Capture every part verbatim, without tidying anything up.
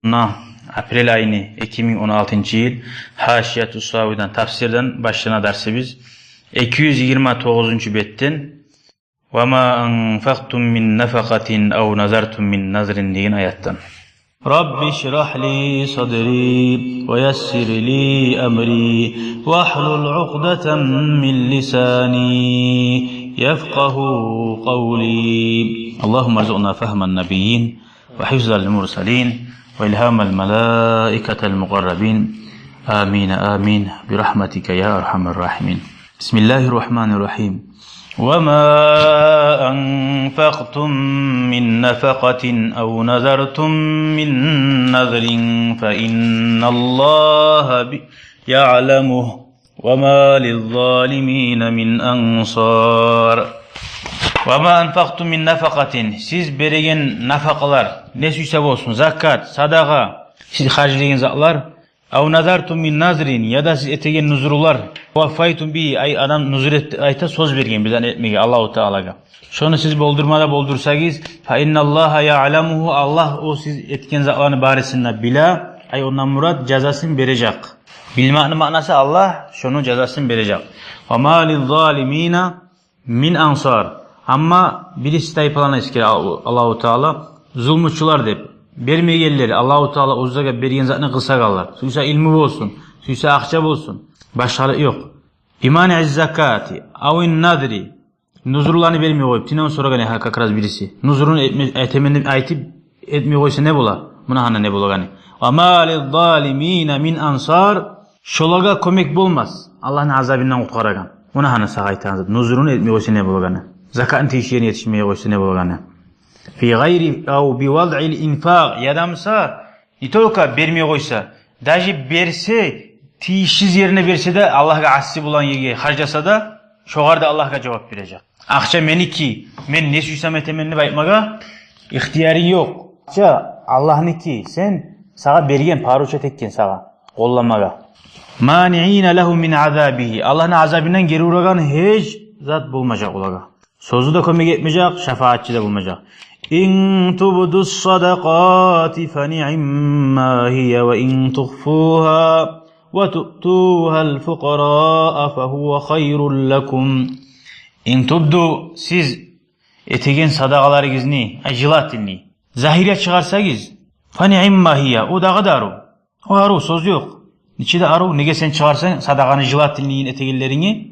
Муна апрель айны, эки минг он алтынчы йыл, Гьашияту Савиден, тафсирден башлана дарсыбыз. Эки юз йигирма тогъузунчу бетден. «Ва ма анфакътум мин нафакъатин ав назартум мин назрин» деген аятдан. رب اشرح لي صدري ويسر لي أمري واحلل عقدة من لساني يفقهوا قولي. اللهم ارزقنا فهم النبيين وحفظ المرسلين وإلهام الملائكة المقربين. آمين، آمين، برحمتك يا أرحم الراحمين. بسم الله الرحمن الرحيم. وما أنفقتم من نفقة أو نذرتم من نذر فإن الله ب-، يعلمه وما للظالمين من أنصار. وما أنفقتم من نفقة, сиз береген нафакъалар, не сюйсе болсун, закат, садагъа, сиз харжлайгъан затлар, أو نذرتم من نذر, яда сиз этеген нузрулар, وفيتم به, ай, адам нузур эт-, айта, сёз берген бир зат этмеге Аллагьу Таалагъа. Шону сиз болдурма да болдурсагъыз, فإن الله يعلمه, Аллагь о сиз этген затланы барысын да биле, ай, ондан мурат, жазасын бережек. Билмекни маънасы, Аллагь шону жазасын бережек. وما للظالمين من أنصار. Амма бириси тайпаланы эсгере Ал-, Аллагьу Таала, зулмучулар деп, бермегенлер, Аллагьу Таала оьзлеге берген затны къысагъанлар. Сюйсе илму болсун, сюйсе акъча болсун, башгъалыкъ ёкъ. بمنع الزكاة أو النذر, нузруланы бермей къоюп, тинен сорагъан, гьа, как раз бириси. Нузруну этме-, этемен деп айтып, этмей къойса не бола? Муна гьана не болагъаны. وما للظالمين من أنصار. Шолагъа кёмек болмас Аллагьны азабындан къутгъарагъан. Муна гьана сагъа айтагъан зат. Нузруну этмей къойса не болагъаны? Закатны тийишли ерине етишмей къойса не болагъаны? في غير أو بوضع الإنفاق. Яда буса, не только бермей къойса, даже берсе, тийишсиз ерине берсе де, Аллагьгъа асси болагъан ерге харжласа да, шогъар да Аллагьгъа жавап бережек. Акъча меники, мен не сюйсем этемен деп айтмагъа ихтиярынг ёкъ. Акъча Аллагьныки, сен, сагъа берген, поручать этген сагъа къолламагъа. مانعين له من عذابه. Аллагьны азабындан гери урагъан гьеч зат болмажакъ олагъа. Сёзю де кёмек этмежек, шафаатчы да болмажакъ. إن تبدوا الصدقات فنعما هي وإن تخفوها وتؤتوها الفقراء فهو خير لكم. إن تبدوا, сиз этеген садагъаларыгъызны, ай, желательный, загьирге чыгъарсагъыз, فنعما هي, о дагъы да арив. О арив, сёз ёкъ. Нечик де арив, неге сен чыгъарсанг садагъаны желательныйин этегенлеринге,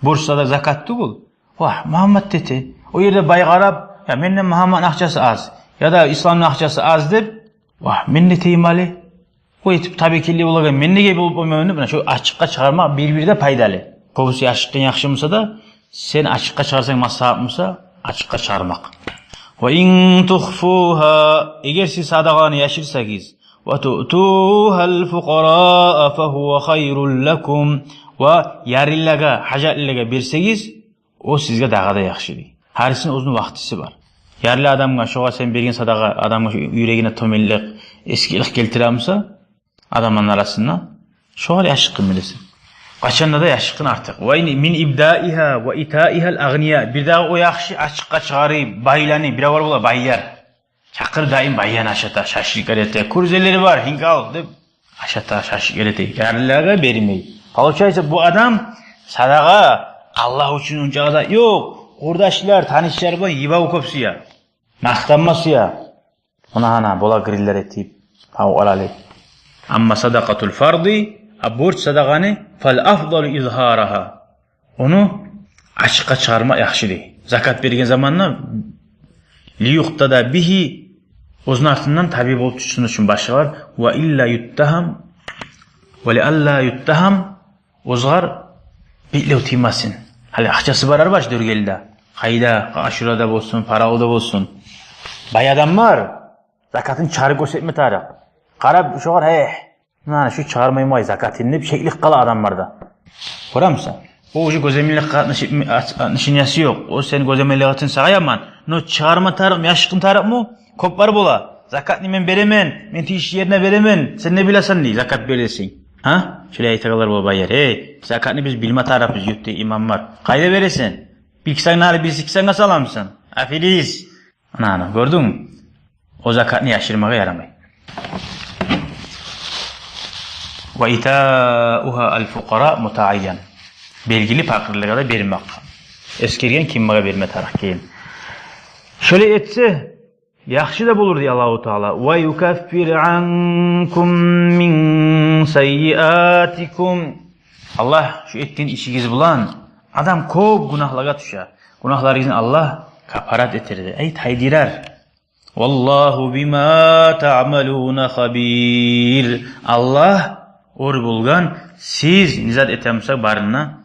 борч садагъа, закат тюгюл. Вагь, Мугьаммат да эте. О ерде бай къарап, я, менден Мугьамматны акъчасы аз, яда Исламны акъчасы аз деп, вагь, мен де этейим гьали. О этип табекелли болагъан, мен неге болуп болмайман деп, муна шу ачыкъгъа чыгъармакъ бир-бирде пайдалы. Кёбюсю яшыртгъын яхшы буса да, сен ачыкъгъа чыгъарсанг, маслагьат буса, ачыкъгъа чыгъармакъ. وإن تخفوها, эгер сиз садагъаны яшырсагъыз, وتؤتوها الفقراء فهو خير لكم, ва ярлылагъа, гьажатлылагъа берсегиз, о сизге дагъы да яхшы дей. Гьарисини оьзюню вакътиси бар. Ярлы адамгъа, шогъар сен берген садагъа, адамгъа шу юрегине тёбенлик, эсгилик гелтире буса адамланы арасында, шогъар яшыртгъын билесен. Къачан да яшыртгъын артыкъ. وإن من إبدائها وإيتائها الأغنياء. Бирдагъы о яхшы ачыкъгъа чыгъарып байланы, биревлер бола байлар. Чакъырып дайым баян ашата, шашлык эте, кюрзелери бар, гьингал деп ашата, шашлык эте. Ярлылагъа бермей. Получается, бу адам садагъа Аллагь учун унча да ёкъ. Къурдашлар, танышлар булан йибав кёп сюе, макътанма сюе. Муна гьана бола гриллер этип, гьав алалы. Амма صدقة الفرض, а борч садагъаны, فالأفضل إظهارها. Ону ачыкъгъа чыгъарма яхшы дей. Закат берген заманда, ليقتدى به, оьзюню артындан табии болуп тюшсюн учун башгъалар, ولئلا يتهم, ولئلا يتهم, оьзгъар бетлев тиймесин. Гьали акъчасы бар арбаш дёргелиде. Къайда, Ашурада болсун, Паравулда болсун. Бай адам бар, закатын чыгъарып гёрсетме тарыкъ. Къарап шогъар, гьей, муна шу чыгъармайман закатын деп шеклик къала адамларда. Гёремисен? О уже гёземелликге отноши-, отношениясы ёкъ. О сени гёземеллигинг сагъа яман. Но чыгъарма тарыкъмы, яшыртгъын тарыкъмы? Кёп бар бола. Закатны мен беремен, мен тийишли ерине беремен. Сен не билесен дей, закат бересен. Гьа? Шолай айтагъанлар бола, баяр. Гьей, закатны биз билме тарыкъбыз, юртда имам бар. Къайда бересен? Бир кисангны алып, бир кисангны саламысан? Афилис. Ана, ана, гёрдюнгмю? О закатны яшырмагъа ярамай. Ва итаугьа аль-фукъара мутаайян. Белгили пакъырлагъа да бермек. Эсгерген ким магъа берме тарыкъ экенин. Шолай этсе, яхшы да болур, дей Аллагьу Таала. Ва юкаффир анкум мин саййиатикум. Аллагь шу этген ишигиз булан адам кёп гюнагьлагъа тюше. Гюнагьларыгъызны Аллагь капарат этер, дей. Ай, тайдырар. Валлагьу бима таъмалуна хабир. Аллагь оьр болгъан, сиз не зат этемисиз, барына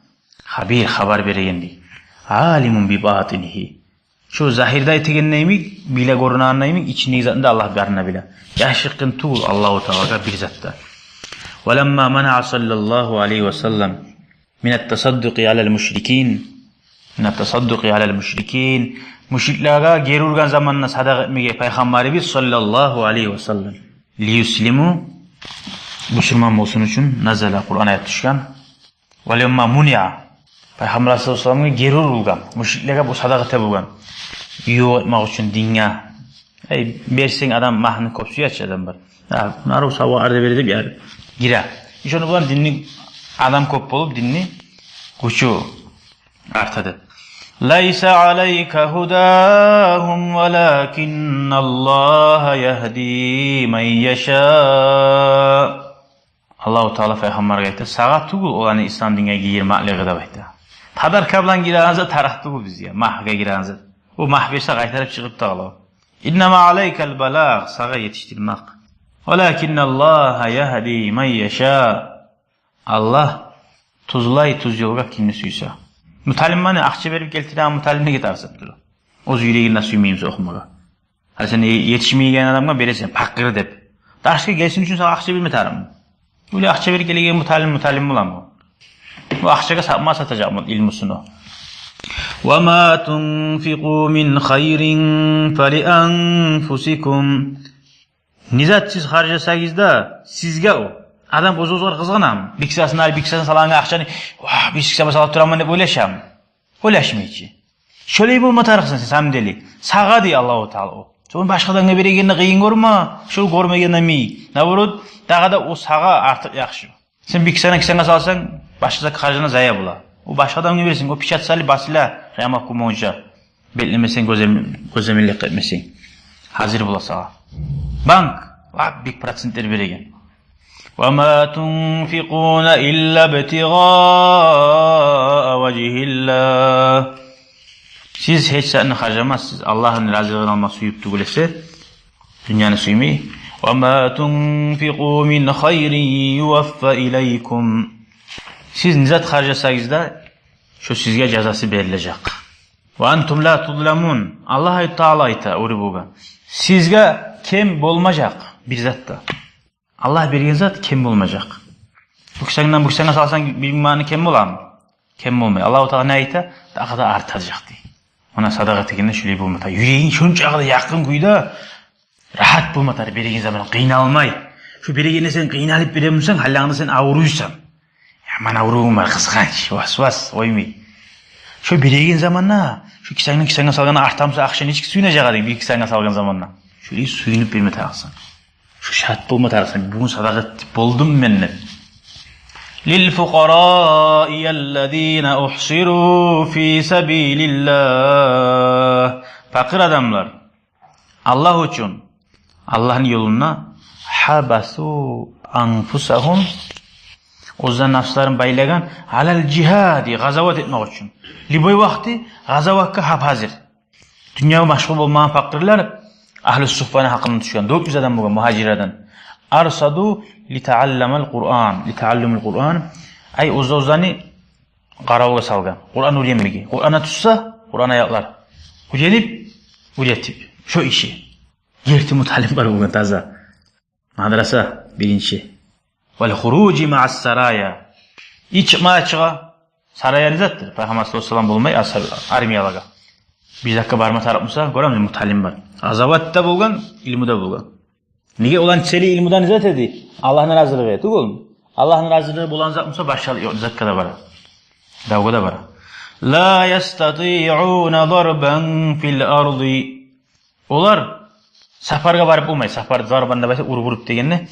хабир, хабар береген, дей. Алимун би батинигьи. Шу загьирда этегенде йимик, биле гёрюнегенде йимик, ичиндеги затны да Аллагь барына биле. Яшыртгъын тюгюл Аллагьу Таалагъа бир зат да. Ва ламма манаа саллаллагьу алайгьи ва саллам мин ат-тасаддукъи алал мушрикин. Мин ат-тасаддукъи алал мушрикин. Мушриклеге гери ургъан заманда садагъа этмеге Пайхаммарыбыз саллаллагьу алайгьи ва саллам. Лиюслиму, бусурман болсун учун, назала, Къуран аят тюшген. Ва ламма муниа. Пайхаммар саллаллагьу алайгьи ва салламгъа гери урулгъан. Мушриклеге бу садагъа эте болгъан. Ювукъ этмек учун динге. Эй, берсенг, адам магьны кёп сюе чи, адам бар. Гьа, муну арив савгъа арда бере деп яр, гире. Ишону булан динни, адам кёп болуп, динни гючю артады. Лайса алайка гьудагьум, валакинналлагьа ягьди ман яша. Аллагьу Таала Пайхаммаргъа айта, сагъа тюгюл оланы ислам динге гийирмеклиги деп айта. Подарка булан гиреген зат тарыкъ тюгюл бизге, магьгъа гиреген зат. О магь берсе, къайтарып чыгъып да къала. Иннама алайкал балагъ, сагъа етишдирмек. Валакинналлагьа ягьди ман яша. Аллагь тюзлей тюз ёлгъа кимни сюйсе. Муталиммени, акъча берип гелтиреген муталимлеге тарыкъ тюгюл. Оьз юрегинг де сюймей буса охумагъа. Гьали сен етишмейген адамгъа бересен, пакъыр деп. Дарсгъа гелсин учун сагъа акъча берме тарыкъмы? Оьле акъча берип гелеген муталим, муталим боламы? Бу акъчагъа сатма сатажакъмы илмусун о? Ва ма тунфикъу мин хайрин фалианфусикум. Не зат сиз харжласагъыз да, сизге о. Адам оьз-оьзюне къызгъанамы? Биксасын алып, биксасын салгъангъа акъчаны, «Вагь, бир биксама салып тураман», – деп ойлашамы? Ойлашмай чы. Шолай болма тарыкъсан сен, на самом деле. Сагъа дей Аллагьу Таала о. Сен башгъа адамгъа берегенде къыйын гёрме, шо гёрмегенде йимик. Наоборот, дагъы да о сагъа артыкъ яхшы. Сен биксаны кисенгде салсанг, башгъа затгъа харжлана, зая бола. О башгъа адамгъа берсенг, о печать салып басыла, къыямат гюн болгъунча. Бетлемесенг, гёзем-, гёземеллик этмесенг. Гьазир бола сагъа. Банк, лап бек процентлер береген. Ва ма тунфикъуна илла ибтигъаа важгьиллагь. Сиз гьеч затны харжламассыз, Аллагьны разилигин алма сююп тюгюл эсе, дюньяны сюймей. Ва ма тунфикъу мин хайрин юваффа илайкум. Сиз не зат харжласагъыз да, шо сизге жазасы берилежек. Ва антум ла тузламун. Аллагьу Таала айта, оьр болгъан. Сизге кем болмажакъ бир зат да. Аллагь берген зат кем болмажакъ. Бу кисенгден бу кисенге салсанг, бир минг манат кем боламы? Кем болмай. Аллагьу Таала не айта? Дагъы да артажакъ дей. Муна садагъа этегенде шолай болма тарыкъ. Юрегинг шончакъы да якъын кюйде, рагьат болма тарыкъ береген заманда, къыйналмай. Шо берегенде сен къыйналып беремисен, гьалингде сен авруйсан. Яман аврувунг бар, къызгъанч, васвас, оймай. Шо береген заманда, шо кисенгден кисенге салгъанда, артамса акъча нечик сююнежек эдинг, бир кисенге салгъан заманда. Шолай сююнюп берме тарыкъсан. Шо шат болма тарыкъсан, бугюн садагъа этип болдум мен деп. Лил фукъараи аллазина ухсиру фи сабилиллагь. Пакъыр адамлар, Аллагь учун, Аллагьны ёлунда, хабасу анфусагьум, оьзлени нафсларын байлагъан, алал жигьади, къазават этмек учун. Любой вакъти къазаватгъа гьап-гьазир. Дюньягъа машгъул болмагъан пакъырлар, агьлу суффаны гьакъында тюшген, дёрт юз адам болгъан мугьажирлерден. Арсаду литаалламал Къуран, литааллумил Къуран. Ай, оьз-оьзлени къаравулгъа салгъан. Къуран уьйренмеге. Къуран тутса, Къуран аятлар. Уьйренип, уьйретип. Шо иши. Герти муталим бар болгъан таза. Мадраса биринчи. Вал хуружи маас сарая. И чыкъма чыгъа. Сарая не затдыр? Пайхаммар саллаллагьу алайгьи ва саллам болмай, асгьаб, армиялагъа. Бир затгъа барма тарыкъ буса, гёремиз, муталим бар. Къазаватда болгъан, илмуда болгъан. Неге, оланы цели илмуда не зат эди? Аллагьны разилиги тюгюлмю? Аллагьны разилиги болгъан зат буса, башгъа ёкъ затгъа да бара. Давгъа да бара. Ла ястатиуна дарбан фил арди. Олар сапаргъа барып болмай, сапар, дарбан деп айта, уруп-уруп дегенде,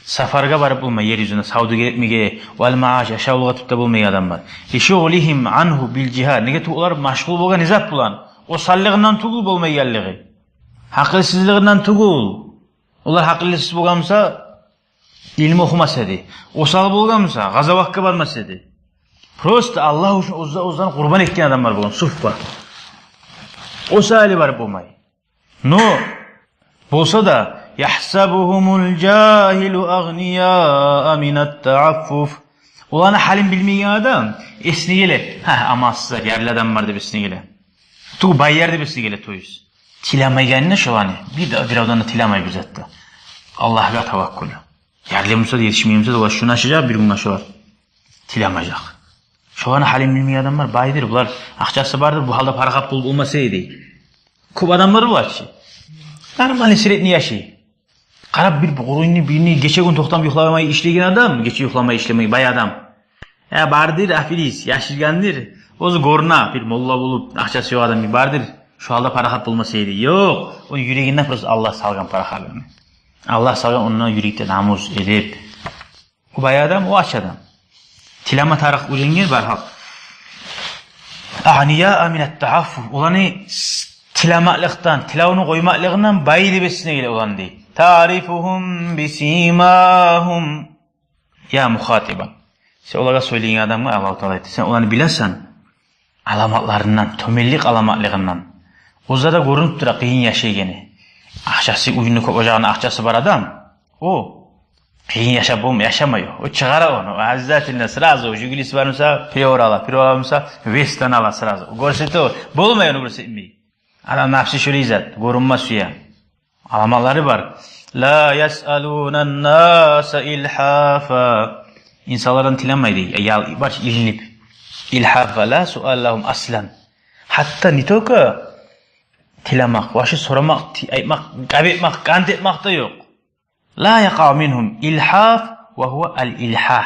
Сапаргъа барып болмай ер юзюне, савдюгер этмеге, вал мааш, яшавлукъ этип де болмай адамлар. Лишугълигьим ангьу бил жигьад. Неге тюгюл олар машгъул болгъан не зат булан? Осаллыгъындан тюгюл болмайгъанлыгъы. Гьакъылсызлыгъындан тюгюл. Олар гьакъылсыз болгъан буса, илму охумас эди. Осал болгъан буса, гъазаватгъа бармас эди. Просто Аллагь учун оьзле-, оьзлени къурбан этген адамлар болгъан, суффа. О саялы барып болмай. Но болса да, яхсабугьумул жагьилу агънияа минат тааффуф. Оланы гьалын билмейген адам эсине геле, гьа, амалсызлар, ярлы адамлар деп эсине геле. Ту баяр деп эсине геле, то есть. Тилемейгенни шоланы. Бир де, бир адамдан да тилемей бир зат да. Аллагьгъа таваккул. Ярлы буса да, етишмей буса да, олар шуну ашажакъ, бир гюн ашажакъ. Тилемежек. Шоланы гьалын билмейген адамлар байдыр, булар акъчасы бардыр, бу гьалда парахат болуп болмас эди. Кёп адамлар бар чы. Нормальный, средний яшай. Къарап, бир, бир къурунну, бирни гече-гюн токътамай юхламай ишлеген адам, гече юхламай ишлемей, бай адам. Я бардыр, аферист, яшыргъандыр. Оьзю гёрюне, бир молла болуп, акъчасы ёкъ адам, бир бардыр. Шо гьалда парахат болмас эди. Ёкъ, ону юрегинде просто Аллагь салгъан парахатлыкъны. Аллагь салгъан онда юрекде намус, эдеп. О бай адам, о ач адам. Тилеме тарыкъ оьзюнге бар гьакъ. Агънияа минат тааффуф. Оланы с-, тилемекликден, тилевню къоймакълыгъындан бай деп эсине геле оланы, дей. Таарифугьум бисимагьум. Я мухатибан. Сен олагъа сёйлейген адамгъа Аллагьу Таала айта. Сен оланы билесен аламатларындан, тёбенлик аламатлыгъындан. Оьзлеге де гёрюнюп тура къыйын яшайгъаны. Акъчасы, уьюню кёп, ожагъында акъчасы бар адам. О къыйын яшап болмай, яшамай о. О чыгъара ону. Обязательно сразу жигулиси бар буса, Приора ала, Приора бар буса, Вестаны ала сразу. О гёрсете о. Болмай ону гёрсетмей. Адам напсы шолай зат, гёрюнме сюе. Аламатлары бар. Ла ясъалунан наса илхафа. Инсанлардан тилемей, дей. Я, барча илинип. Илхафа, ла суала лагьум аслан. Гьатта не только тилемек, вообще сорамакъ, ти-, айтмакъ, къап этмек, къант этмек де ёкъ. Ла якъау мингьум илхаф ва гьува ал-илхах.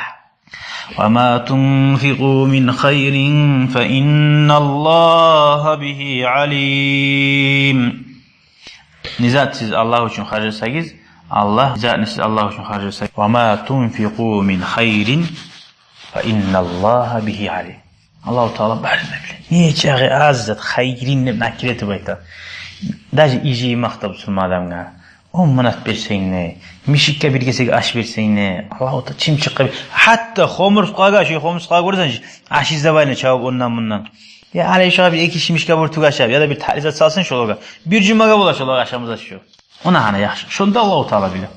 Ва ма тунфикъу мин хайрин фа инналлагьа бигьи алим. Не зат сиз Аллагь учун харжласагъыз, Аллагь, не зат сиз Аллагь учун харжласагъыз. Ва ма тунфикъу мин хайрин фа инналлагьа бигьи алим. Аллагьу Таала барын да биле. Не чакъы аз зат, хайрин деп накира этип айта. Даже ижи-иймакъ да бусурман адамгъа он манат берсенг де, мишикге, бир гесек аш берсенг де, Аллагьу Таала чымчыкъгъа, гьатта хомурсгъагъа, шо хомурсгъа гёресен, аш излеп айна чабып ондан-мундан. Я, гьали шогъар бир эки шимишке бёртюк ашап, яда бир татли зат салсанг шолагъа. Бир жумагъа бола шолагъа ашама зат шо. Она гьана яхшы. Шону да Аллагьу Таала биле.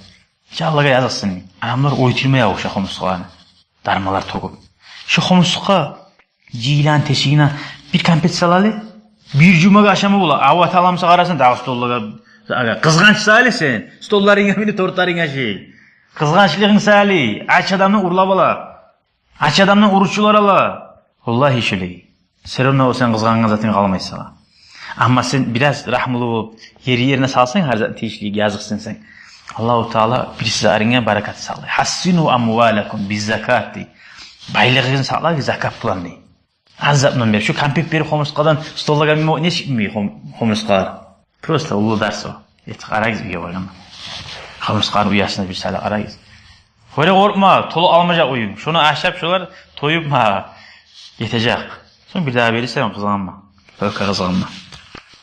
Шо Аллагьгъа языкъсынмай. Адамлар оьлтюрме ябуша хомурсгъаланы. Дарманлар тёгюп. Шо хомурсгъа жыйылгъан тешигине бир кампет салалы. Бир жумагъа ашама бола. Ават аламса къарасанг, дагъы столлагъа, агъа, къызгъанч саялы сен. Столларынга минип, тортларынга жей. Къызгъанчлыгъынг саялы. Ач адамны урлап ала. Ач адамдан уручулар ала. Валлагьи, шолай. Всё равно о сен къызгъангъан затынг къалмай сагъа. Амма сен бираз рагьмулу болуп, ери-ерине салсанг, гьар затны тийишли, языкъсынсанг, Аллагьу Таала бир сизлеринге баракат салгъай. Гьассину амвалакум биз-закат, дей. Байлыгъыгъызны сакълагъыз закат булан, дей. Аз затдан берип, шо кампет берип хомурсгъадан столлагъа минмей, нечик минмей хом-, хомурсгъалар? Просто уллу дарс о. Этип къарагъыз уьйге баргъанда. Хомурсгъаны уясына бир салып къарагъыз. Гёре къоркъма, толуп алмажакъ уьюнг. Шону ашап шолар тоюп ма етежек. Сонг бир дагъы берирсен, къызгъанма. Только къызгъанма.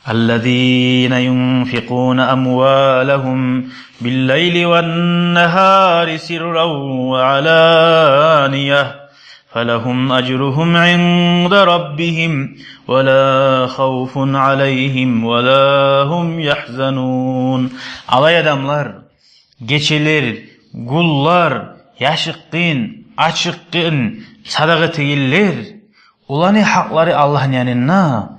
Аллазина юнфикъуна амвалахум биллайли ваннагьари сирран ва алания. Фалагьум ажругьум инда раббигьим, ва ла хавфун алайгьим, ва ла гьум ягьзанун. Алай адамлар, гечелер, гюнлер, яшыртгъын, ачыкъгъын садагъа этегенлер, оланы гьакълары Аллагьны янында.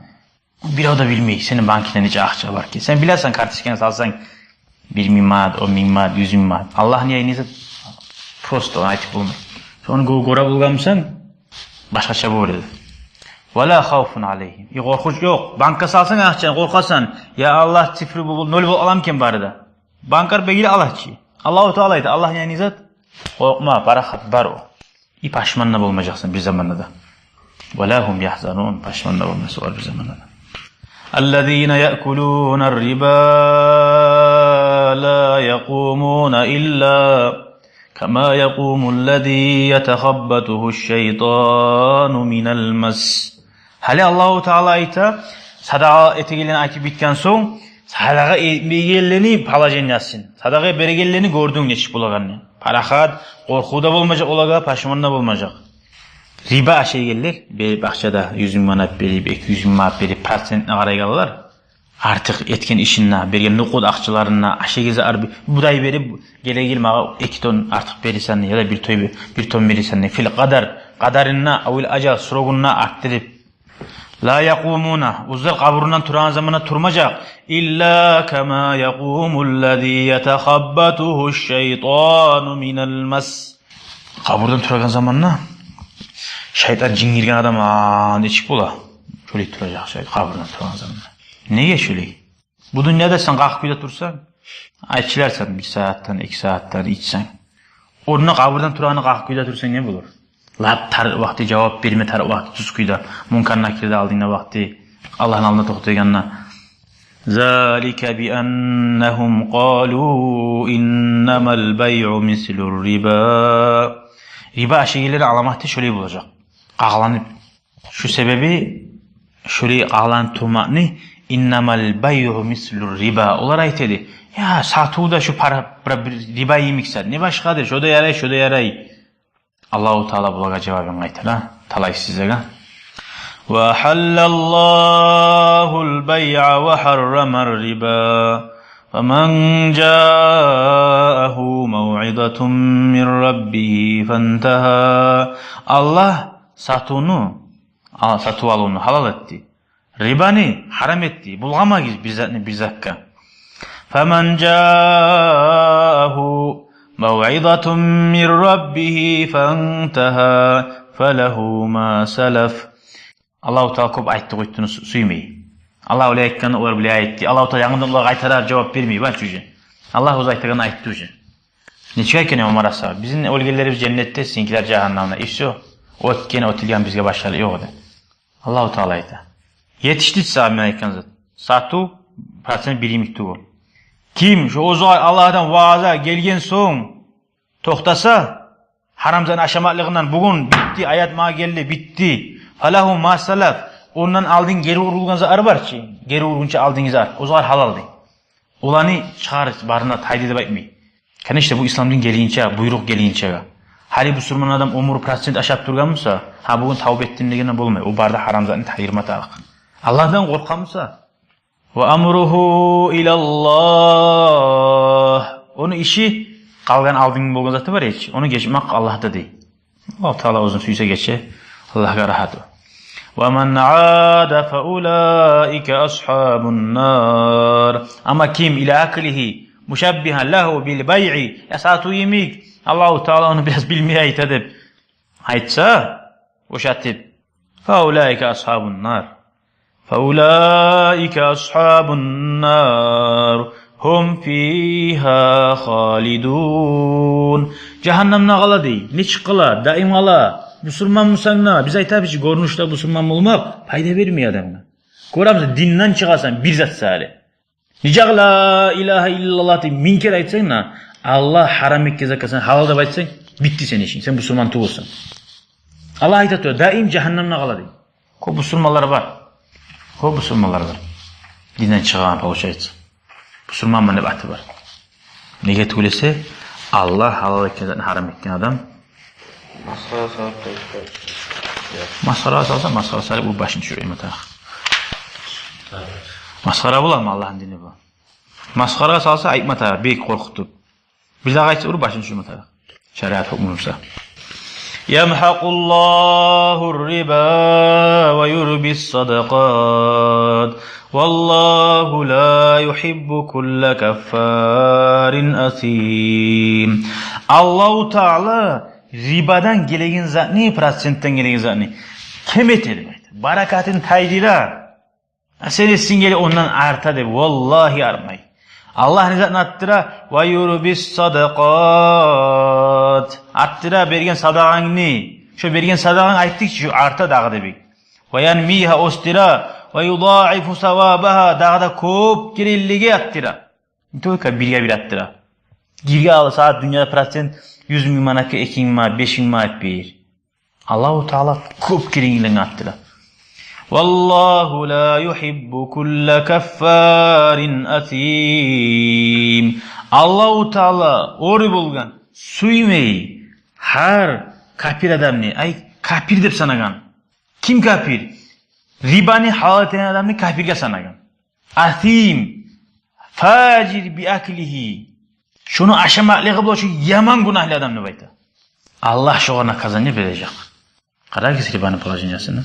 Бирев де билмей сени банкингде нече акъча бар экен. Сен билесен, карточканга салсанг, бир минг манат, он минг манат, юз минг манат. Аллагьны янында не зат, просто айтып болмай. Шону гё-, гёре болгъан бусанг, башгъача болур эди. Ва ла хавфун алайгьим. И къоркъув ёкъ. Банкгъа салсанг акъчаны, къоркъасан. Я Аллагь, цифру бу, ноль болуп аламы экен бары да. Банкар бегили ала чы. Аллагьу Таала айта, Аллагьны янында не зат? Къоркъма, парахат бар о. И пашман да болмажакъсан бир заманда да. Ва ла гьум ягьзанун, пашман да болмас олар бир заманда да. Аллазина яъкулунар риба ла якъумуна илла كما يقوم الذي يتخبطه الشيطان من المس. Гьали Аллагьу Таала айта, садагъа этегенлени айтып битген сонг, садагъа этмейгенлени положениясын, садагъа бергенлени гёрдюнг нечик болагъанны. Парахат, къоркъув да болмажакъ олагъа, пашман да болмажакъ. Риба ашайгенлер, берип акъча да, юз минг манат берип, эки юз минг манат берип, процентине къарайгъанлар, артыкъ этген ишине, берген нукъуд акъчаларына, ашайгъан зат арбы, будай берип, геле гел магъа эки тонн артыкъ бересен, яда бир той-, бир тонн бересен, في القدر, къадарына, أو الأجل, срогуна артдырып. لا يقومون, оьзлер къабурундан турагъан заманда турмажакъ. إلا كما يقوم الذي يتخبطه الشيطان من المس. Къабурдан турагъан заманда шайтан жин гирген адам, а, нечик бола? Шолай туражакъ шо къабурдан турагъан заманда. Неге шолай? Бу дюньяда сен къалкъып кюйде турсанг, ачыларсан бир сагьатдан, эки сагьатдан ичсенг. Онда къабурдан турагъанда къалкъып кюйде турсанг не болур? Лап тар вакъти, жавап берме тар вакъти, тюз кюйде. Мункар Накир де алдынгда вакъти, Аллагьны алдында токътайгъанда. ذلك بأنهم قالوا إنما البيع مثل الربا. Риба ашайгенлени аламаты шолай болажакъ. Къагъланып. Шу себеби шолай къагъланып турмакъны, إنما البيع مثل الربا. Олар айта эди: «Я, сатыв да шу пара, пара, бир риба йимик зат. Не башгъадыр, шо да ярай, шо да ярай». Аллагьу Таала булагъа жавабын къайтара, талайсызлагъа. وأحل الله البيع وحرم الربا فمن جاءه موعظة من ربه فانتهى. Аллагь сатывну, а, сатыв-алывну гьалал этди. Рибаны гьарам этди. Булгъамагъыз бир затны бир затгъа. فمن جاءه موعظة من ربه فانتهى فله ما سلف. Аллагьу Таала кёп айтды, къойтдуну сю-, сюймей. Аллагь олай айтгъанда, олар булай айтды. Аллагьу Таала янгыдан олагъа къайтарар, жавап бермей, бар чы уже. Аллагь оьзю айтагъанны айтды уже. Нечик экен Омар асгьаба? Бизин оьлгенлерибиз женнетде, сизинкилер жагьаннамда. И всё. Оьтген, оьтюлген, бизге башгъалыкъ ёкъ эди. Аллагьу Таала айта: етишди сагъа мен айтгъан зат. Сатыв процент бир йимик тюгюл. Ким шо оьзюне Аллагьдан ваъза гелген сонг токътаса, гьарам затны ашамакълыгъындан, бугюн битди, аят магъа гелди, битди. فله ما سلف. Ондан алдын гери урулгъан затлар бар чы, гери ургъунча алдынгы зат, оьзлер гьалал дей. Оланы чыгъар, барын да тайды деп айтмай. Конечно, бу ислам дин гелгинче, буйрукъ гелгинче. Гьали бусурман адам оьмюр процент ашап тургъан буса, гьа, бугюн тавба этдим дегенде болмай. О бары да гьарам затны тайдырма тарыкъ. Аллагьдан къоркъгъан буса, وأمره إلى الله. Ону иши, къалгъан алдын болгъан заты бар эди чи, ону гечмек Аллагьда дей. Аллагьу Таала оьзюн сюйсе гече, Аллагьгъа рагьат о. ومن عاد فأولئك أصحاب النار. Амма ким إلى أكله مشبها له بالبيع, я сатыв йимик, Аллагьу Таала ону бираз билмей айта деп айтса, ошатып, فأولئك أصحاب النار. فأولئك أصحاب النار هم فيها خالدون. Жагьаннамда къала дей. Нечик къала? Даим къала. Бусурман бусанг да, биз айтабыз чы, гёрюнюшде бусурман болмакъ пайда бермей адамгъа. Гёремисен, динден чыгъасан бир зат саялы. Нечакъы لا إله إلا الله деп минг керен айтсанг да, Аллагь гьарам этген затгъа сен гьалал деп айтсанг, битди сени ишинг, сен бусурман тюгюлсен. Аллагь айта тура, даим жагьаннамда къала дей. Кёп бусурманлар бар. Кёп бусурманлар бар. Динден чыгъагъан, получается. Бусурманман деп аты бар. Неге тюгюл эсе, Аллагь гьалал этген затны гьарам этген адам. Масхара салып да айтып. Масхара салса, масхара салып, о башын тюшюрме тарыкъ. Масхара боламы Аллагьны дини бу? Масхара салса, айтма тарыкъ, бек къоркъутуп. Бир дагъы айтса, уруп башын тюшюрме тарыкъ. Шариат гьукму буса. يمحق الله الربا ويربي الصدقات والله لا يحب كل كفار أثيم. Аллагьу Таала рибадан гелеген затны, процентден гелеген затны кем эте деп айта. Баракатын тайдыра. А сен эсинге геле ондан арта деп, валлагьи, артмай. Аллагь не затны артдыра? ويربي الصدقات. Артдыра берген садагъангны. Шо берген садагъанг, айтдыкъ чы, шо арта дагъы да бек. وينميها, оьсдюре. ويضاعف ثوابها, дагъы да кёп керенлиге артдыра. Не только бирге бир артдыра. Гирге алса дюньяда процент юз минг манатгъа эки минг манат, беш минг манат берир. Аллагьу Таала кёп керенлерин артдыра. «Валлагьу ла юхиббу кулла каффарин асим». Аллагьу Таала оьр болгъан, сюймей гьар капир адамны, ай, капир деп санагъан. Ким капир? Рибаны гьалал этеген адамны капирге санагъан. Асим, фажир би аклигьи. Шону ашамакълыгъы булан шо яман гюнагьлы адам деп айта. Аллагь шогъар наказание бережек. Къарагъыз рибаны положениясына.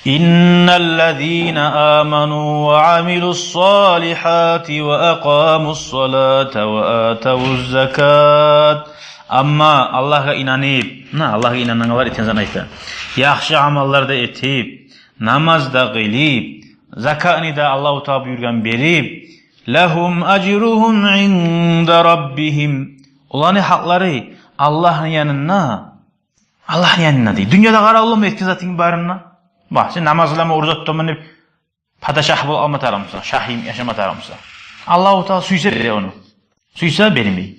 «Инналлазина аману ва амилус салихати ва акъамус салата ва атавуз закат». Амма Аллагьгъа инанып, муна, Аллагьгъа инангъанлар этген затны айта. Яхшы амаллар да этип, намаз да къылып, закатны да Аллагьу Таала буюргъан берип, «лагьум ажругьум инда раббигьим». Оланы гьакълары Аллагьны янында, Аллагьны янында дей. Дюньяда къара уллум этген затынгны барын да. Бакъ, сен намаз къыламан, ораза тутаман деп, падишагь болуп къалма тарыкъмысан, шагь йимик яшама тарыкъмысан. Аллагьу Таала сюйсе бере ону. Сюйсе бермей.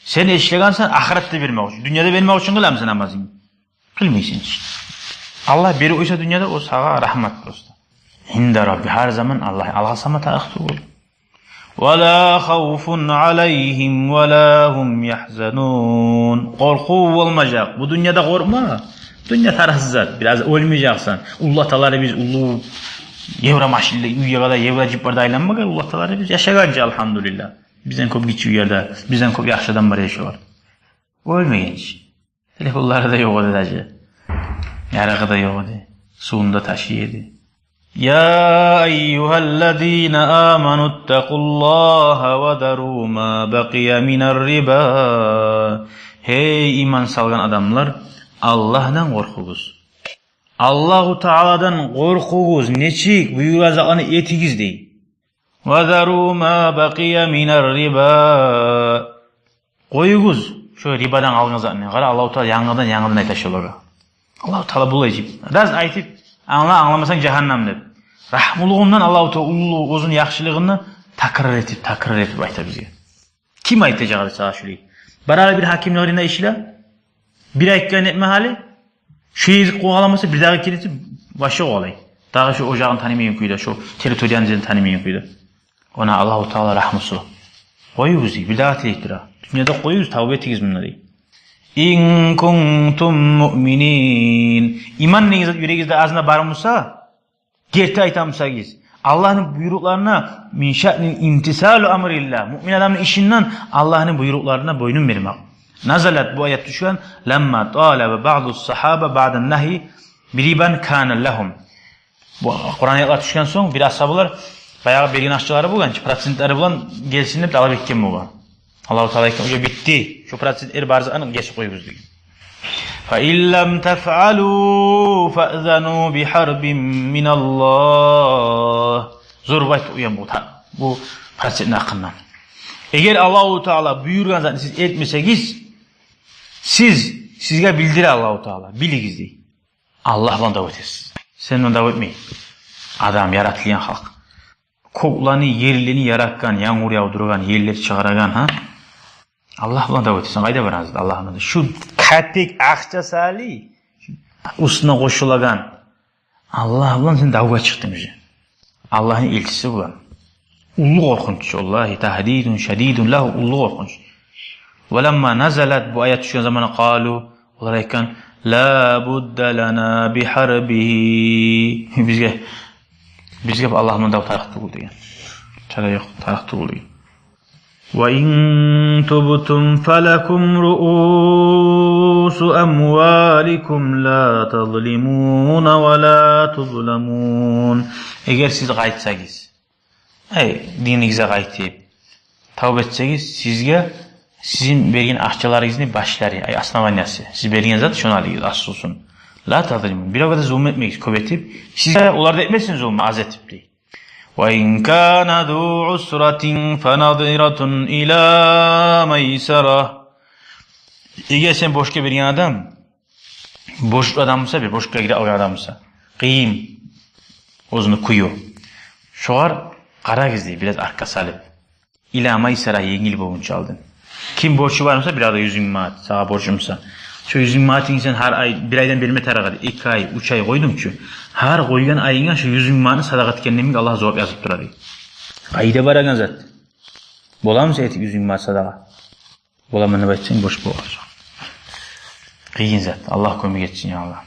Сен ишлегенсен ахыратда бермек учун. Дюньяда бермек учун къыламысан намазынгны? Къылмайсан чи. Аллагь берип къойса дюньяда, о сагъа рагьмат просто. Инда рабби, гьар заман Аллагь, алгъасама тарыкъ тюгюл. «Ва ла хавфун алайгьим ва ла гьум ягьзанун». Къоркъув болмажакъ. Бу дюньяда къоркъма. Дюнья тарыкъсыз зат. Бираз оьлмежексен. Уллаталарыбыз уллу евро машинлер, уьйге къадар евро джиплерде айланмагъан уллаталарыбыз. Яшагъан чы, алгьамдулиллагь. Бизден кёп гиччи уьйлерде, бизден кёп яхшы адамлар яшай. Оьлмеген чи. Телефонлары да ёкъ эди даже. Ярыгъы да ёкъ эди. Сувун да ташый эди. «Я айюгьаллазина аману ттакъуллагьа ва зару ма бакъия минар риба». Гьей, иман салгъан адамлар, Аллагьдан къоркъугъуз. Аллагьу Тааладан къоркъугъуз, нечик буюргъан затланы этигиз дей. «Ва зару ма бакъия минар риба». Къоюгъуз шо рибадан алгъан затны. Къара, Аллагьу Таала янгыдан, янгыдан айта шолагъа. Аллагьу Таала булай деп. Раз айтып, англа, англамасанг жагьаннам деп. Рагьмулугъундан Аллагьу Таала уллу оьзюню яхшылыгъын такрар этип, такрар этип айта бизге. Ким айтажакъ эди сагъа шулай? Бар гьали бир гьакимни къырыйына ишле. Бир айтгъан этме гьали. Шо языкъ къогаламаса, бир дагъы гелсе, башы къолай. Дагъы шо ожагъын танымайгъан кюйде, шо территорияны жерин танымайгъан кюйде. Она Аллагьу Таала рагьмусу. Къоюгъуз дей, бир дагъы тилей тура. Дюньяда къоюгъуз, тавба этигиз мунда дей. Ин кунтум муъминин. Иман деген зат юрегигизде азына бар буса, герти айта бусагъыз, Аллагьны буйрукъларына, мин шаъни имтисалу амриллагь, муъмин адамны ишинден Аллагьны буйрукъларына бойнун бермек. Назалат, бу аят тюшген, ламма талаба баъду ссагьаба баъдан нагьи бирибан кана лагьум. Бу Къуран аятлар тюшген сонг, бир асгьабалар баягъы берген акъчалары болгъан чы, процентлери булан гелсин деп талап этген болгъан. Аллагьу Таала айтгъан, уже битди. Шо процентлер бар затны гесип къоюгъуз деген. Фа ин лам тафъалу фаъзану би гьарбин миналлагь. Зор бу айт уян бу та-, бу процентни гьакъындан. Эгер Аллагьу Таала буюргъан затны сиз этмесегиз, сиз, сизге билдире Аллагьу Таала, билигиз дей. Аллагь булан дав этесиз. Сен булан дав этмей. Адам, яратылгъан халкъ. Кёклени, ерлени яратгъан, янгур явдургъан, еллер чыгъарагъан, гьа? Аллагь булан дав этесен, къайда барасыз Аллагь булан? Шу капек акъча сали, уьстюне къошулагъан. Аллагь булан сен давгъа чыкъдынг уже. Аллагьны элчиси булан. Уллу къоркъунч, валлагьи, тагьдидун шадидун лагьу, уллу къоркъунч. Ва ламма назалат, бу аят тюшген заманда, къалу, олар айтгъан, ла будда лана би гьарбигьи. Бизге, бизге Аллагь булан дав тарыкъ тюгюл деген. Чара ёкъ, тарыкъ тюгюл деген. Ва ин тубтум фалакум руусу амваликум ла тазлимуна ва ла тузламун. Эгер сиз къайтсагъыз, ай, динигизге къайтып, тавба этсегиз, сизге сизин берген акъчаларыгъызны башлары, ай, основаниясы. Сиз берген зат, шону алыгъыз, аслусун. Ла тазлимун. Биревге де зулму этмегиз, кёп этип. Сизге олар да этмесин зулму, аз этип дей. Ва ин кана зу усратин фаназиратун ила майсара. Эгер сен борчгъа берген адам, борчлу адам буса, бир борчгъа гире алгъан адам буса, къыйын оьзюню кюю. Шогъар къарагъыз дей, бираз артгъа салып. Ила майсара, енгил болгъунча алдын. Ким борчу бар буса, бир адам юз минг манат сагъа борчу буса, шо юз минг манатынгны сен гьар ай, бир айдан берме тарыкъ эди, эки ай, уьч ай къойдунг чу. Гьар къойгъан айынга шо юз минг манатны садакъа этгенинг Аллагь зувап язып турады. Къайда барагъан зат? Боламыса этип юз минг манат садакъа? Боламан деп айтсанг, бош болажакъ. Къыйын зат. Аллагь кёмек этсин, я Аллагь.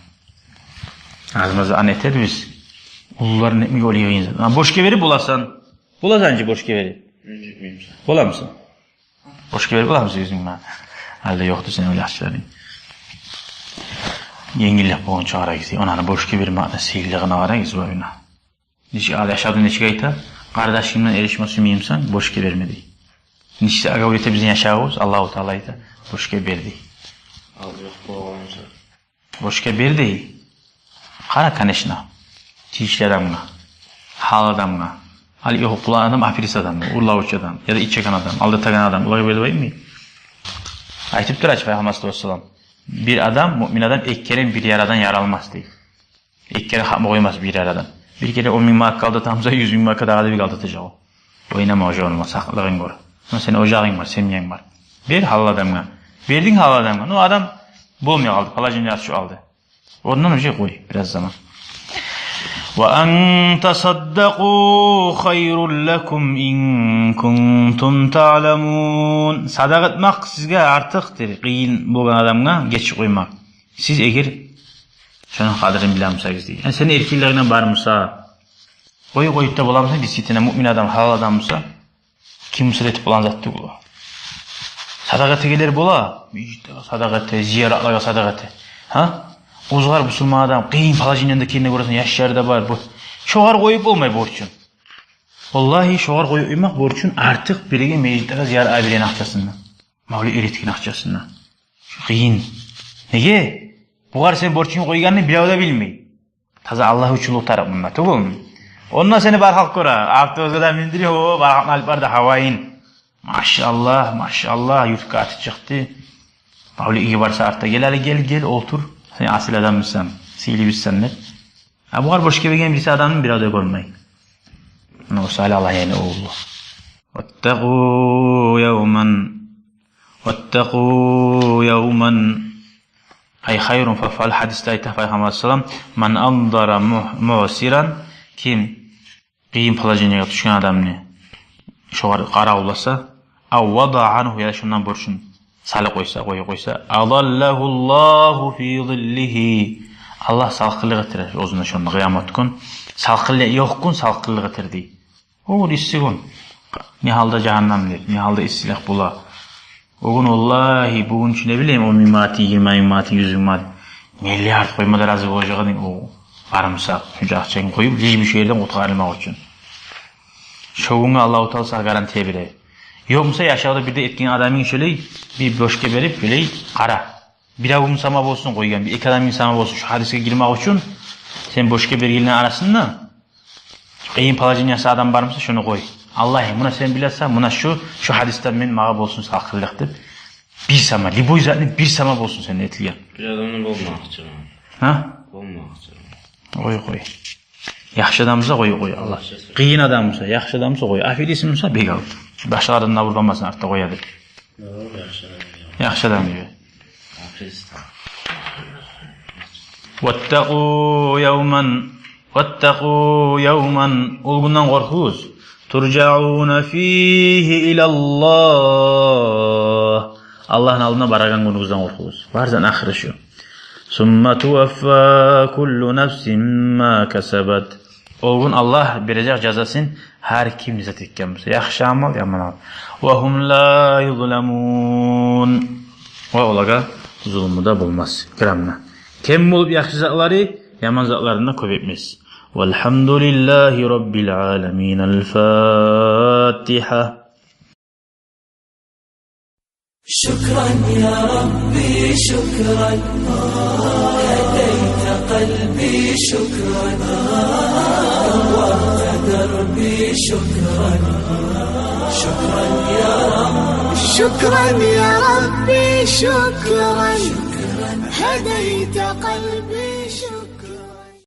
Аз-маз аны этебиз. Уллуларын этмек олай къыйын зат. Амма борчгъа берип боласан. Боласан чы борчгъа берип. Мен этмеймен. Боламысан? Борчгъа берип боламысан юз минг манат? Гьали ёкъду сени олай акъчаларынг. Енгиллик болгъан чыгъарагъыз дей. Онаны борчгъа бермекни сыйлылыгъына къарагъыз, вай, муна. Нечик ал, яшавда нечик айта? Къардашынгдан эришме сюймеймисен, борчгъа берме дей. Нечик оговор эте бизин яшавубуз, Аллагьу Таала айта, борчгъа бер дей. Ал, ёкъ болгъанча. Борчгъа бер дей. Къара, конечно. Тийишли адамгъа. Гьалал адамгъа. Ал, ёкъ, къулан адам, аферист адам, урлавчу адам, яда ичеген адам, алдатагъан адам, олагъа бер деп айтмай. Айтып тура чы Пайхаммар саллаллагьу алайгьи ва саллам: бир адам, муъмин адам, эки керен бир ярадан яралмас дей. Эки керен хапма къоймас бир ярадан. Бир керен он минг манатгъа алдата буса, юз минг манатгъа дагъы да бек алдатажакъ о. Ойнама, ожагъынг бар, сакълыгъын гёр. Сонг сени ожагъынг бар, семьянг бар. Бер гьалал адамгъа. Бердинг гьалал адамгъа. Ну, адам болмай къалды, положениеси шу алды. Ондан уже къой бираз заман. Ва ан тасаддакъу хайрул лакум ин кунтум таъламун. Садакъа этмек сизге артыкъдыр къыйын болгъан адамгъа гечип къоймакъ, сиз эгер шону къадирин биле бусагъыз дей. Яни сени эркинлигинг бар буса, къой, къоюп да бола бусанг, действительно муъмин адам, гьалал адам буса, ким буса да этип болагъан зат тюгюл о. Садакъа этегенлер бола, межитге садакъа эте, зияратлагъа садакъа эте. Гьа? Оьзгер бусурман адам, къыйын положениеде экенни гёресен, яшлары да бар. Бу, шогъар къоюп болмай борчун. Валлагьи, шогъар къоюп къоймакъ борчун артыкъ биревге межитге зиярат, а, биревню акъчасындан. Мавлет эретген акъчасындан. Шу къыйын. Неге? Бугъар сен борчунгну къойгъанны бирев де билмей. Таза Аллагь учунлукъ тарыкъ мунда, тюгюлмю? Онда сени бар халкъ гёре. Автобусгъа да миндирип, о, бар халкъны алып барды, гьавайын. Машаллагь, машаллагь, юртгъа аты чыкъды. Мавлетге барса артда: «Гел гьали, гел, гел, олтур. Сен асил адам бусанг, сыйлы бусанг», — деп. А бугъар борчгъа берген бириси адамны бирев де гёрмей. Муна о саялы Аллагь яни оьлю. Ваттакъу явман. Ваттакъу явман. Ай хайрун фафал, гьадисде айта Пайхаммар саллаллагьу алайгьи ва саллам: «Ман андара му-, муъсиран», ким къыйын положениеге тюшген адамны шогъар къаравулласа, ав вадаа ангьу, яда шондан борчун салып къойса, къоюп къойса, азаллагьуллагьу фи зиллигьи, Аллагь салкъынлыкъ этер оьзюне шонда къыямат гюн. Салкъынлыкъ ёкъ гюн салкъынлыкъ этер дей. О гюн исси гюн. Не гьалда жагьаннам деп, не гьалда иссилик бола. О гюн, валлагьи, бугюн чю, не билейим, он минг манат, йигирма минг манат, юз минг манат, миллиард къойма да рази болажакъ эдинг, о бар буса, шунча акъчангны къоюп, лишь бир шо ерден къутгъарылмакъ учун. Шо гюнге Аллагьу Таала сагъа гарантия бере. Ёкъ буса, яшавда бир де этген адамынг шолай, бир борчгъа берип, шолай къара. Биревню сама болсун къойгъан, бир-эки адамны сама болсун, шо гьадисге гирмек учун, сен борчгъа бергенлени арасында къыйын положениеси адам бар буса, шону къой. Аллагь, муна сен билесен, муна шу, шу гьадисден мен, магъа болсун салкъынлыкъ деп. Бир сама, любой затны бир сама болсун сенден этилген. Бир адамны болмакъ чыгъар. Гьа? Болмакъ чыгъар. Къой, къой. Яхшы адам буса, къой, къой, Аллагь. Къыйын адам буса, яхшы адам буса, къой. Аферист буса, бек ал. Башгъа адамны авуртмасын, артда къоя деп. Яхшы адам. Яхшы адам деп. Ваттакъу явман. Ваттакъу явман. Ол гюнден къоркъугъуз. Туржауна фигьи илаллагь. Аллагьны алдына барагъан гюнюгюзден къоркъугъуз. Бар затны ахыры шу. Сумма туваффа куллу нафсин ма касабат. Ол гюн Аллагь бережек жазасын гьар ким не зат этген буса. Яхшы амал, яман амал. Ва гьум ла юзламун. Ва олагъа зулму да болмас. Грамм да. Кем болуп яхшы затлары, яман затларын да кёп этмес. Валгьамдулиллагьи раббил аламин. Ал-Фатигьа. شكرا يا ربي، شكرا. هديت قلبي، شكرا. نورت دربي، شكرا. شكرا يا رب. شكرا يا ربي، شكرا. هديت قلبي.